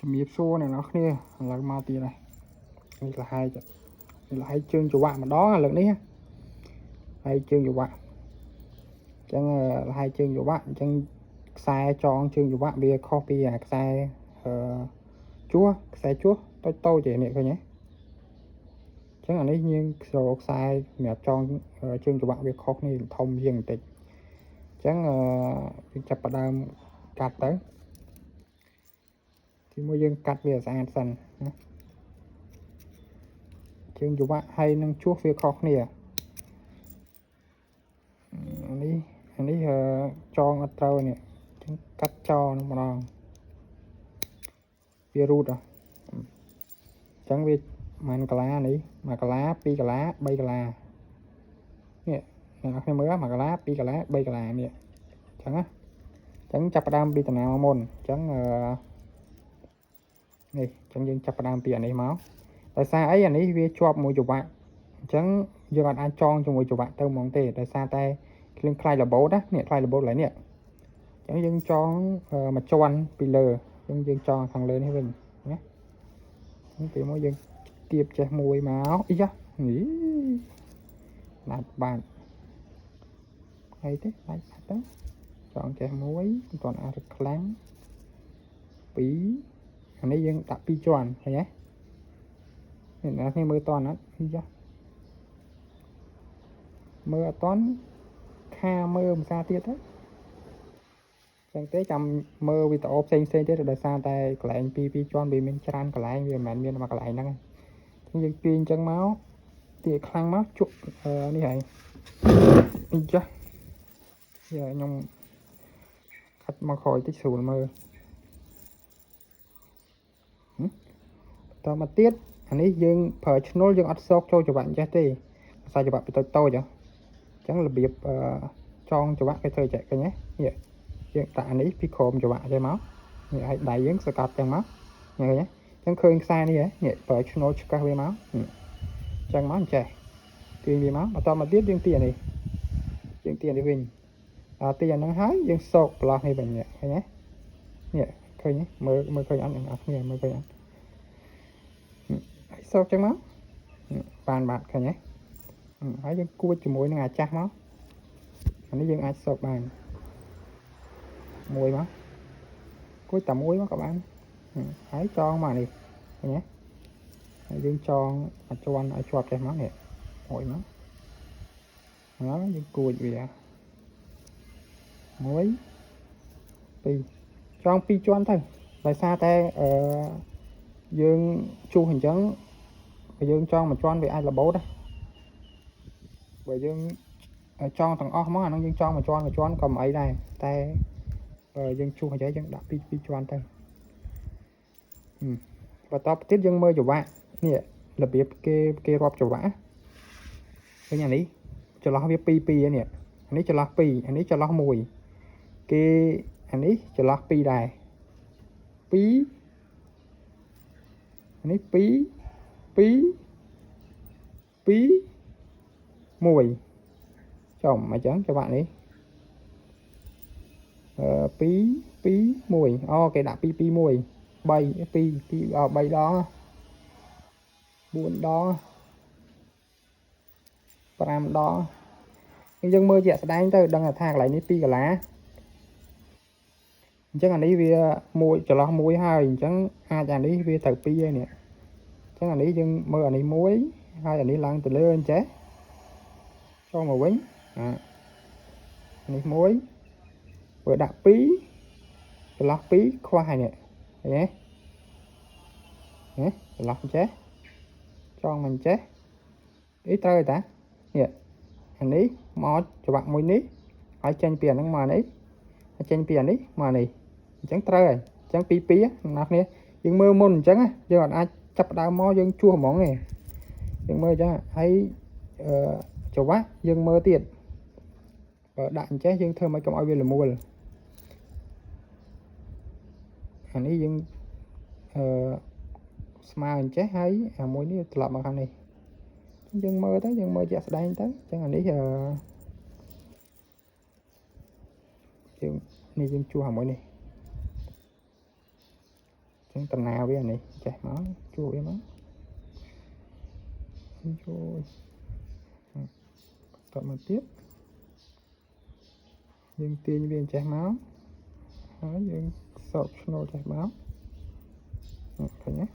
ជំរាបសួរអ្នកនរគ្នាឥឡូវមកទៀតហើយនេះលហែកនេះលហែកជើងច្រវាក់ម្ដងឥឡូវនេះលហែកជើងច្រវាក់អញ្ចឹងលហែកជើងច្រវាក់អញ្ចឹងខ្សែចងជើងច្រវាក់វាខុសពីអាខ្សែអឺជួសខ្សែជួសតូចតូចទេនេះឃើញទេអញ្ចឹងអានេះយើងស្រោខ្សែសម្រាប់ចងជើងច្រវាក់វាខុសគ្នាធំជាងបន្តិចអញ្ចឹងយើងចាប់ផ្ដើមកាត់ទៅទីមួយយើងកាត់វាឲ្យស្អាតសិនណាជើងច្រវាក់ហើយនឹងជួសវាខុសគ្នាអានេះអានេះចងអត់ត្រូវនេះអញ្ចឹងកាត់ចោលនឹងម្ដងវារូតហ៎អញ្ចឹងវាប៉ុន្មានកលានេះមួយកលាពីរកលាបីកលានេះអ្នកនរគ្នាមើលមួយកលាពីរកលាបីកលានេះអញ្ចឹងណាអញ្ចឹងចាប់ផ្ដើមពីតាណាមកមុនអញ្ចឹងអឺនេះអញ្ចឹងយើងចាប់ផ្ដើមពីអានេះមកដោយសារអីអានេះវាជាប់មួយច្រវាក់អញ្ចឹងយើងអត់អាចចងជាមួយច្រវាក់ទៅហ្មងទេដោយសារតែគ្រឿងខ្លាយរបូតណានេះខ្លាយរបូតកន្លែងនេះអញ្ចឹងយើងចងមួយជាន់ពីលើអញ្ចឹងយើងចងខាងលើនេះវិញណាទីមួយយើងគៀបចេះមួយមកអីយ៉ានេះណាច់បានហើយទេដាច់បាត់ទៅចងចេះមួយមិនទាន់អាចខ្លាំងពីរអានេះយើងដាក់ពីរជាន់ឃើញទេនេះអ្នកនេះមើលតន់អត់អីយ៉ាមើលអត់តន់ខាមើលភាសាទៀតទៅចឹងទេចាំមើលវីដេអូផ្សេងផ្សេងទៀតដោយសារតែកន្លែងពីរពីរជាន់វាមានច្រើនកន្លែងវាមិនមែនមានមួយកន្លែងហ្នឹងទេយើងទាញអញ្ចឹងមកទាខ្លាំងមកជក់នេះហើយអីចាយ៉ាខ្ញុំខាត់មកក្រោយតិចស្រួលមើលតមកទៀតអានេះយើងប្រើឈ្នួលយើងអត់សោកចូលច្រវាក់អញ្ចេះទេខ្សែច្រវាក់ពីតូចតូចអញ្ចឹងរបៀបចងច្រវាក់គេធ្វើចេះឃើញទេនេះយើងដាក់អានេះពីក្រោមច្រវាក់ចេះមកនេះឲ្យដៃយើងសកាត់ចឹងមកនេះឃើញទេអញ្ចឹងឃើញខ្សែនេះហ៎នេះប្រើឈ្នួលឆ្កឹះវាមកអញ្ចឹងមកអញ្ចេះទាញវាមកបន្តមកទៀតយើងទានេះយើងទានេះវិញអត់ទាអាហ្នឹងហើយយើងសោកប្រឡោះនេះវិញនេះឃើញទេនេះឃើញទេមើលមើលឃើញអត់អ្នកនរគ្នាមើលឃើញអត់ហើយសោកចឹងមកបានបាត់ឃើញទេហើយយើងគួចជាមួយនឹងអាចាស់មកអានេះយើងអាចសោកបានមួយមកគួចតែមួយមកក៏បានហើយចងមកនេះឃើញទេហើយយើងចងអាចជាន់ឲ្យជាប់ចេះមកនេះមួយមកហើយយើងគួចវាមួយពីរចងពីរជាន់ទៅដោយសារតែអឺយើងជួសអញ្ចឹងបើយើងចងមួយជាន់វាអាចរបូតណាបើយើងចងទាំងអស់មកអានោះយើងចងមួយជាន់មួយជាន់ក៏មិនអីដែរតែបើយើងជួសអញ្ចឹងយើងដាក់ពីរពីរជាន់ទៅបន្តទៀតយើងមើលច្រវាក់នេះរបៀបគេគេរាប់ច្រវាក់ឃើញអានេះចន្លោះវា2 2នេះអានេះចន្លោះ2អានេះចន្លោះ1គេអានេះចន្លោះ2ដែរ2អានេះ2 2 2 1ចំអញ្ចឹងច្បាក់នេះអឺ2 2 1អូគេដាក់2 2 1 3 2 2 3ដង4ដង5ដងយើងមើលជាក់ស្ដែងទៅដឹងថាកន្លែងនេះ2កន្លាអញ្ចឹងអានេះវាមួយចន្លោះមួយហើយអញ្ចឹងអាចអានេះវាត្រូវ2ហើយនេះអញ្ចឹងអានេះយើងមើលអានេះមួយហើយអានេះឡើងទៅលើអញ្ចេះចូលមកវិញអានេះមួយបើដាក់2ចន្លោះ2ខ្វះហើយនេះឃើញទេហ៎ចន្លោះអញ្ចេះចងមកអញ្ចេះអីត្រូវហើយតានេះអានេះមកច្បាក់មួយនេះហើយចេញពីអាហ្នឹងមកនេះហើយចេញពីអានេះមកនេះអញ្ចឹងត្រូវហើយអញ្ចឹង2 2អ្នកគ្នាយើងមើលមុនអញ្ចឹងយើងអត់អាចចាប់ដើមមកយើងជួសហ្មងទេយើងមើលអញ្ចឹងហើយអឺច្រវាក់យើងមើលទៀតបើដាក់អញ្ចេះយើងធ្វើមិនកុំឲ្យវាលមួលអានេះយើងអឺស្មើអញ្ចេះហើយអាមួយនេះត្រឡប់មកខាងនេះយើងមើលទៅយើងមើលជាក់ស្ដែងទៅអញ្ចឹងអានេះអឺយើងនេះយើងជួសអាមួយនេះ ចឹងតំណាវានេះចេះមកជួវាមកជួយតមកទៀតយើងទាញវាចេះមកហើយយើងសោកឆ្នូលចេះមកឃើញទេ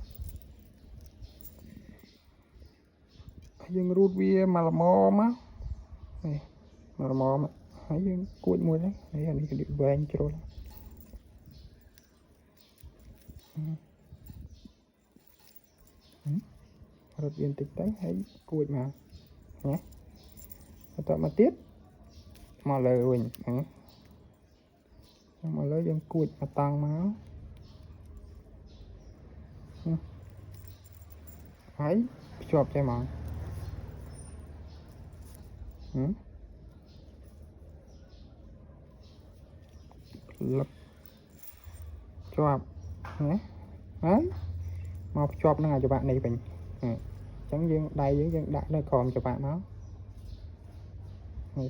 ហើយយើងរូតវាមកល្មមមកនេះមកល្មមហើយយើងគួចមួយហ្នឹងហើយអានេះគឺវែងជ្រុលរត់វាបន្តិចទៅហើយគួចមកណាបន្តមកទៀតមកលើវិញណាមកលើយើងគួចមកតង់មកហើយភ្ជាប់ចេះមកហឹមលឹបជាប់ណាហើយមកភ្ជាប់នឹងអាចច្បាក់នេះវិញអញ្ចឹងយើងដៃយើងយើងដាក់នៅក្រោមច្បាក់មកនេះ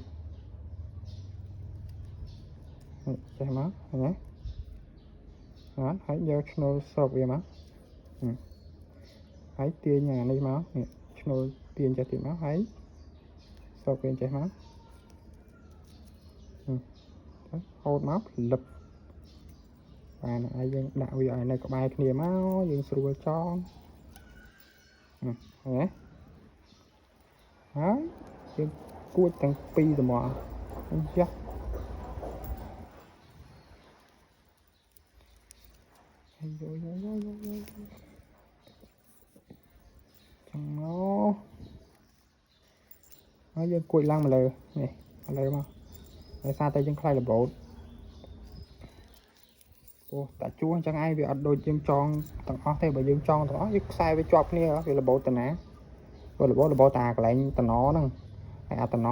នេះចេះមកឃើញទេអត់ហើយយកឆ្នូលស្រូបវាមកហើយទាញអានេះមកនេះឆ្នូលទាញចេះទៀតមកហើយស្រូបវាចេះមកហូតមកលឹបបានហើយយើងដាក់វាឲ្យនៅក្បែរគ្នាមកយើងស្រួលចងឃើញទេហើយយើងគួចទាំងពីរត្មងអញ្ចឹងហើយយោយោយោយោយោចឹងមកហើយយើងគួចឡើងមកលើនេះមកលើមកដោយសារតែយើងខ្លាចរបូតអូតាជួអញ្ចឹងឯងវាអត់ដូចយើងចងទាំងអស់ទេបើយើងចងទាំងអស់យើងខ្សែវាជាប់គ្នាវារបូតតាណាបើរបូតរបូតតាកន្លែងតំណហ្នឹងហើយអាតំណ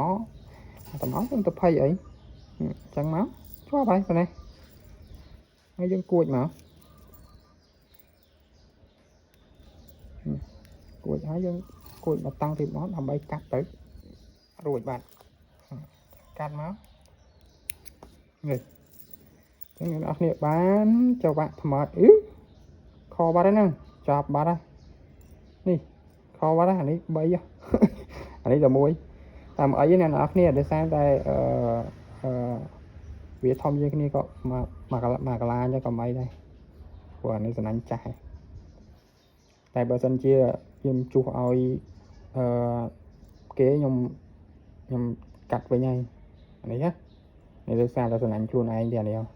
អាតំណយើងទៅភ័យអីអញ្ចឹងមកជាប់ហើយប៉ុណ្ណេះហើយយើងគួចមកគួចហើយយើងគួចមកតង់ទៀតមកដើម្បីកាត់ទៅរួចបាត់កាត់មកនេះចឹងអ្នកនរគ្នាបានចង្វាក់ថ្មត់អឺខបាត់ហើយហ្នឹងចាប់បាត់ហើយនេះខបាត់ហើយអានេះ3អានេះតែមួយតាមអីអ្នកនរគ្នាដោយសារតែអឺអឺវាធំជាងគ្នាក៏មកមកមកកាឡាអញ្ចឹងក៏មិនអីដែរព្រោះអានេះសំណាញ់ចាស់ហើយតែបើសិនជាខ្ញុំជួសឲ្យអឺគេខ្ញុំខ្ញុំកាត់វិញហើយអានេះណានេះដោយសារតែសំណាញ់ខ្លួនឯងទេអានេះ